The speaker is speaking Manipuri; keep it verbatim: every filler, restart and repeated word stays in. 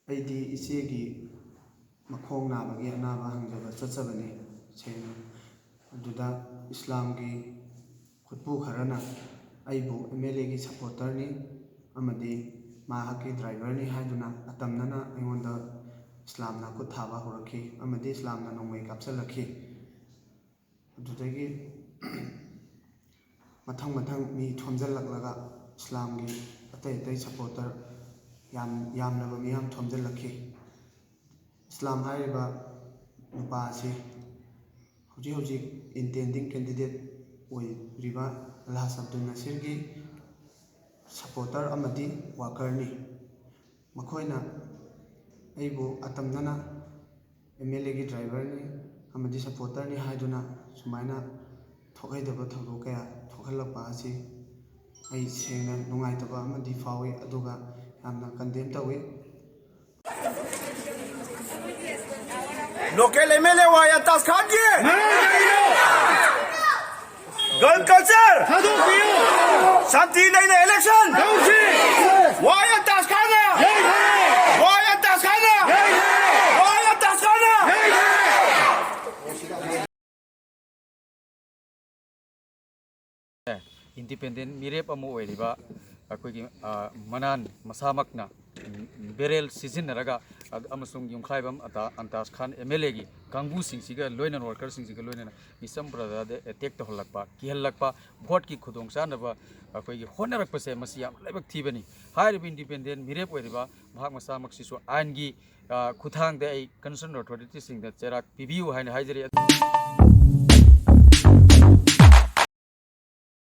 ꯑꯩꯗꯤ ꯏꯆꯦꯒꯤ ꯃꯈꯣꯡ ꯅꯥꯕꯒꯤ ꯑꯅꯥꯕ ꯍꯪꯖꯕ ꯆꯠꯆꯕꯅꯤ꯫ ꯁꯦꯡꯅ ꯑꯗꯨꯗ ꯏꯁꯂꯥꯝꯒꯤ ꯈꯨꯠꯄꯨ ꯈꯔꯅ ꯑꯩꯕꯨ ꯑꯦꯝ ꯑꯦꯜ ꯑꯦꯒꯤ ꯁꯄꯣꯔꯇꯔꯅꯤ ꯑꯃꯗꯤ ꯃꯍꯥꯛꯀꯤ ꯗ꯭ꯔꯥꯏꯚꯔꯅꯤ ꯍꯥꯏꯗꯨꯅ ꯑꯇꯝꯅꯅ ꯑꯩꯉꯣꯟꯗ ꯏꯁꯂꯥꯝꯅ ꯈꯨꯠ ꯊꯥꯕ ꯍꯧꯔꯛꯈꯤ ꯑꯃꯗꯤ ꯏꯁꯂꯥꯝꯅ ꯅꯣꯡꯃꯩ ꯀꯥꯞꯁꯤꯜꯂꯛꯈꯤ꯫ ꯑꯗꯨꯗꯒꯤ ꯃꯊꯪ ꯃꯊꯪ ꯃꯤ ꯊꯣꯝꯖꯤꯜꯂꯛꯂꯒ ꯏꯁꯂꯥꯝꯒꯤ ꯑꯇꯩ ꯑꯇꯩ ꯁꯄꯣꯔꯇꯔ ꯌꯥꯝ ꯌꯥꯝꯂꯕ ꯃꯤꯌꯥꯝ ꯊꯣꯝꯖꯤꯜꯂꯛꯈꯤ꯫ ꯏꯁꯂꯥꯝ ꯍꯥꯏꯔꯤꯕ ꯅꯨꯄꯥ ꯑꯁꯤ ꯍꯧꯖꯤꯛ ꯍꯧꯖꯤꯛ ꯏꯟꯇꯦꯟꯗꯤꯡ ꯀꯦꯟꯗꯤꯗꯦꯠ ꯑꯣꯏꯔꯤꯕ ꯑꯜꯍꯥꯖ ꯑꯕꯗꯨꯜ ꯅꯁꯤꯔꯒꯤ ꯁꯄꯣꯔꯇꯔ ꯑꯃꯗꯤ ꯋꯥꯀꯔꯅꯤ꯫ ꯃꯈꯣꯏꯅ ꯑꯩꯕꯨ ꯑꯇꯝꯅꯅ ꯑꯦꯝ ꯑꯦꯜ ꯑꯦꯒꯤ ꯗ꯭ꯔꯥꯏꯚꯔꯅꯤ ꯑꯃꯗꯤ ꯁꯄꯣꯔꯇꯔꯅꯤ ꯍꯥꯏꯗꯨꯅ ꯁꯨꯃꯥꯏꯅ ꯊꯣꯛꯍꯩꯗꯕ ꯊꯧꯗꯣꯛ ꯀꯌꯥ ꯊꯣꯛꯍꯜꯂꯛꯄ ꯑꯁꯤ ꯑꯩ ꯁꯦꯡꯅ ꯅꯨꯡꯉꯥꯏꯇꯕ ꯑꯃꯗꯤ ꯐꯥꯎꯏ, ꯑꯗꯨꯒ ꯌꯥꯝꯅ ꯀꯟꯗꯦꯝ ꯇꯧꯏ꯫ ꯂꯣꯀꯦꯜ ꯑꯦꯝ ꯑꯦꯜ ꯑꯦ ꯋꯥꯏ ꯑꯇꯥꯁ ꯈꯥꯟꯒꯤ ꯒꯟ ꯀꯜꯆꯔ ꯊꯥꯗꯣꯛꯄꯤꯌꯨ꯫ ꯁꯥꯟꯇꯤ ꯂꯩꯅ ꯏꯂꯦꯛꯁꯟ ꯇꯧꯁꯤ꯫ ꯋꯥꯏ ꯑꯇꯥꯁ ꯈꯥꯟꯅ ꯌꯩꯊꯔꯦ꯫ ꯋꯥꯏ ꯑꯇꯥꯁ ꯈꯥꯟꯅ ꯌꯩꯊꯔꯦ꯫ ꯋꯥꯏ ꯑꯇꯥꯁ ꯈꯥꯟꯅ ꯌꯩꯊꯔꯦ꯫ ꯏꯟꯗꯤꯄꯦꯟꯗꯦꯟ ꯃꯤꯔꯦꯞ ꯑꯃ ꯑꯣꯏꯔꯤꯕ ꯑꯩꯈꯣꯏꯒꯤ ꯃꯅꯥꯟ ꯃꯁꯥꯃꯛꯅ ꯕꯦꯔꯦꯜ ꯁꯤꯖꯤꯟꯅꯔꯒ ꯑꯃꯁꯨꯡ ꯌꯨꯝꯈꯥꯏꯕꯝ ꯑꯟꯇꯥꯖ ꯈꯥꯟ ꯑꯦꯝ ꯑꯦꯜ ꯑꯦꯒꯤ ꯀꯥꯡꯕꯨꯁꯤꯡꯁꯤꯒ ꯂꯣꯏꯅꯅ ꯋꯥꯔꯀꯔꯁꯤꯡꯁꯤꯒ ꯂꯣꯏꯅꯅ ꯃꯤꯆꯝ ꯄ꯭ꯔꯖꯥꯗ ꯑꯦꯇꯦꯛ ꯇꯧꯍꯜꯂꯛꯄ, ꯀꯤꯍꯜꯂꯛꯄ, ꯚꯣꯠꯀꯤ ꯈꯨꯗꯣꯡꯆꯥꯅꯕ ꯑꯩꯈꯣꯏꯒꯤ ꯍꯣꯠꯅꯔꯛꯄꯁꯦ ꯃꯁꯤ ꯌꯥꯝꯅ ꯂꯥꯏꯕꯛ ꯊꯤꯕꯅꯤ꯫ ꯍꯥꯏꯔꯤꯕ ꯏꯟꯗꯤꯄꯦꯟꯗꯦꯟ ꯃꯤꯔꯦꯞ ꯑꯣꯏꯔꯤꯕ ꯃꯍꯥꯛ ꯃꯁꯥꯃꯛꯁꯤꯁꯨ ꯑꯥꯏꯟꯒꯤ ꯈꯨꯊꯥꯡꯗ ꯑꯩ ꯀꯟꯁꯔꯟ ꯑꯣꯊꯣꯔꯤꯇꯤꯁꯤꯡꯗ ꯆꯩꯔꯥꯛ ꯄꯤꯕꯤꯌꯨ ꯍꯥꯏꯅ ꯍꯥꯏꯖꯔꯤ꯫